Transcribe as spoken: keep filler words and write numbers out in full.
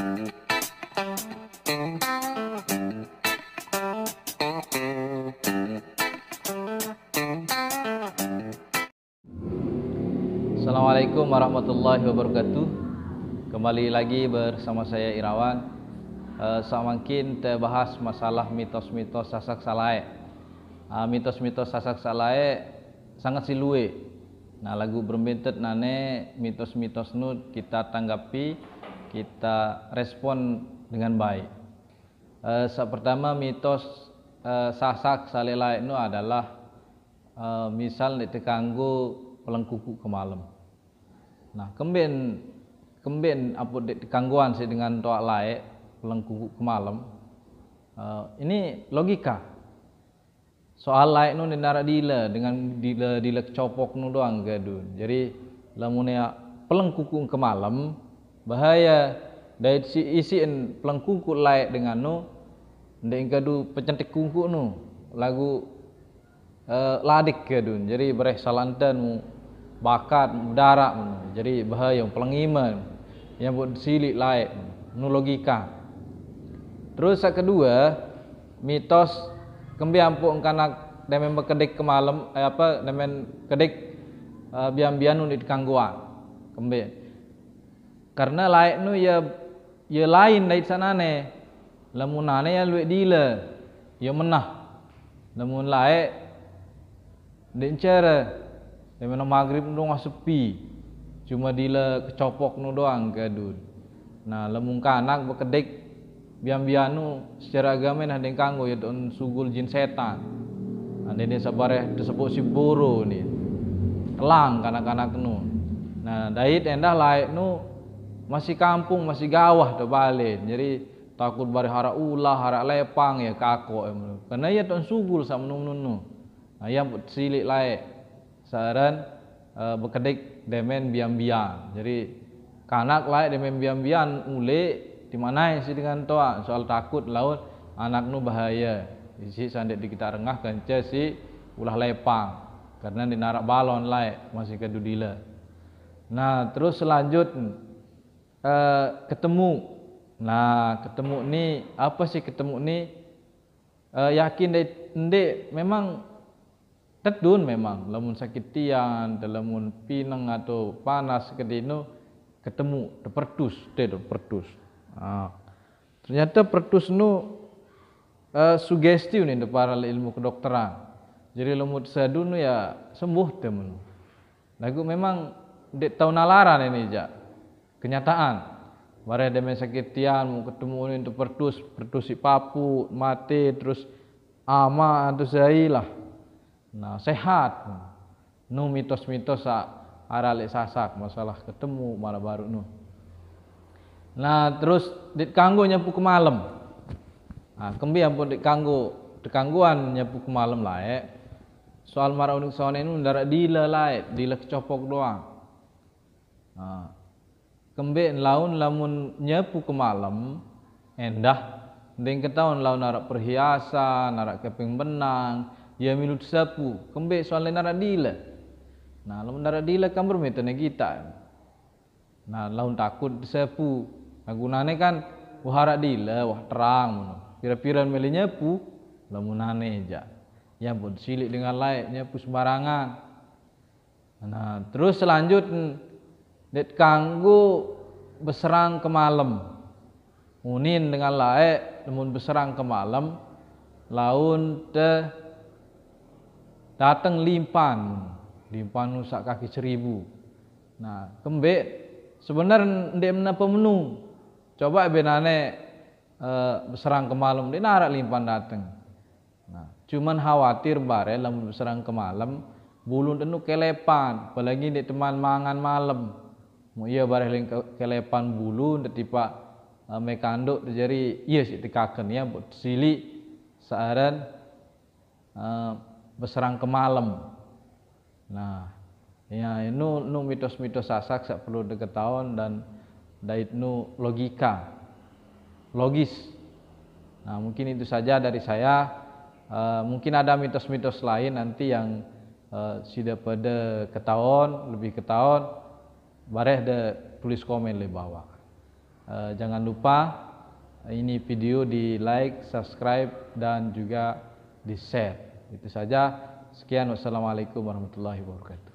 Assalamualaikum warahmatullahi wabarakatuh. Kembali lagi bersama saya Irawan. Eh, samangkin kita bahas masalah mitos-mitos Sasak Salae. Ah, mitos-mitos Sasak Salae sangat silue. Nah, lagu bermintet nane mitos-mitos nu kita tanggapi, kita respon dengan baik. Eh, sa pertama mitos eh, Sasak Salae nu adalah eh, misal ndeq tekanggo pelengkuku kemalem. Nah, kemben kemben ampun ndeq tekanggoan siq dengan toaq laeq pelengkuku kemalem. Eh, ini logika. Soal laeq nu ndeq naraq dile, dengan dile, dile kecopok nu doang kedun. Jadi lamun ya pelengkuku kemalem, bahaya. Dait si isiqn pelengkuku laeq dengan nu, ndeq engkadu pecentik kungku nu, lagu eh, ladik kedun. Jadi bereh salanten mu bakat, mu daraq mu. Jadi bahaya pelengime. Yang buat siliq laeq nu logika. Terus yang kedua, mitos kembe ampuk engkanak demen bekedik kemalem, eh, apa, demen kedik eh, bian-bian nu ndeq tekanggoan. Kembe. Karena laeq nu ya ya lain dait sanane. Lamun nane ya lueq dile, ya menah. Lamun laeq ndeq ncere. Demen magrib nu doang sepi. Cuma dile kecopok nu doang kedun. Nah, lamun kanak bekedik bian-bian nu secara agame nah ndeq kanggo, ya toqn sugul jin setan. Nah, ndeqne saq bareh teseboq siq boro ni. Telang kanak-kanak nu. Nah, dait endah laeq nu masih kampung, masih gawah tebalen. Jadi takut bareh araq ulah, araq lepang, ya kakoq. Karena ya toqn sugul saq menu-menu nu. Nah, ya siliq laeq. Saq aran eh, bekedik demen bian-bian. Jadi kanak laeq demen bian-bian uleq, timaq nae siq dengan toaq, soal takut laun anak nu bahaya. Isiq saq ndeq dikitaq rengah kance siq ulah lepang. Karena ndeq naraq balon laeq masih kadu dile. Nah, terus selanjut eh, ketemu. Nah, ketemu ni, apa sih ketemu ni? Eh, yakin dait ndeq, memang tedun memang, lamun sakit tian, te lamun pineng atau panas kedinu ketemu, tepertus, te tepertus. Nah, ternyata pertus nu eh, sugesti unin depara ilmu kedokteran. Jadi lamun tesedu nu ya sembuh te menu. Lagu memang ndeq tau nalaran ini jaq. Kenyataan. Bareh demen sakit tian, mu ketemu unin tepertus, pertus siq papuq, mate, terus amaq, terus sai lah. Nah, sehat. Nu mitos-mitos saq araq leq Sasak, masalah ketemu maraq baruq nu. Nah, terus ndeq kanggo nyapu kemalem. Nah, kembe ampun ndeq kanggo, tekanggoan nyapu kemalem laeq. Soal maraq unin sone nu ndaraq dile laeq, dile kecopok doang. Nah, kembe laun lamun nyapu kemalem, endah, ndeq ketaun laun araq perhiasan, araq keping benang, ya milu tesapu, kembe soal ndeq naraq dile. Nah, lamun naraq dile kan bermitene gitaq. Nah, laun takut tesapu. Nah, gunane kan wah araq dile, wah terang menu. Pire-pire mele nyapu, lamun nane jaq. Ya ampun, siliq dengan laeq nyapu sembarangan. Nah, terus selanjut, ndeq kanggo beserang kemalem. Unin dengan laeq, lamun beserang kemalem, laun te dateng limpan, limpan nu saq kaki seribu. Nah, kembe sebener ndeq menapa menu. Coba benane eh, beserang kemalem, ndeq naraq limpan dateng. Nah, cuman khawatir bareh lamun beserang kemalem, bulun te nu kelepan, apalagi ndeq teman mangan malem. Mu iya bareh ling ke-, kelepan bulun, ndeq tipaq eh, me kandoq, te jari iya siq tekaken ya, mbok siliq saq aran eh, beserang kemalem. Nah, ya, nu, nu mitos-mitos Sasak saq perlu diketahuan dan dait nu logika, logis. Nah, mungkin itu saja dari saya. Eh, mungkin ada mitos-mitos lain nanti yang eh, side pade ketahuan, lebih ketahuan, bareh de tulis komen leq bawaq. Eh, jangan lupa ini video di like, subscribe, dan juga di share. Itu saja. Sekian, wassalamualaikum warahmatullahi wabarakatuh.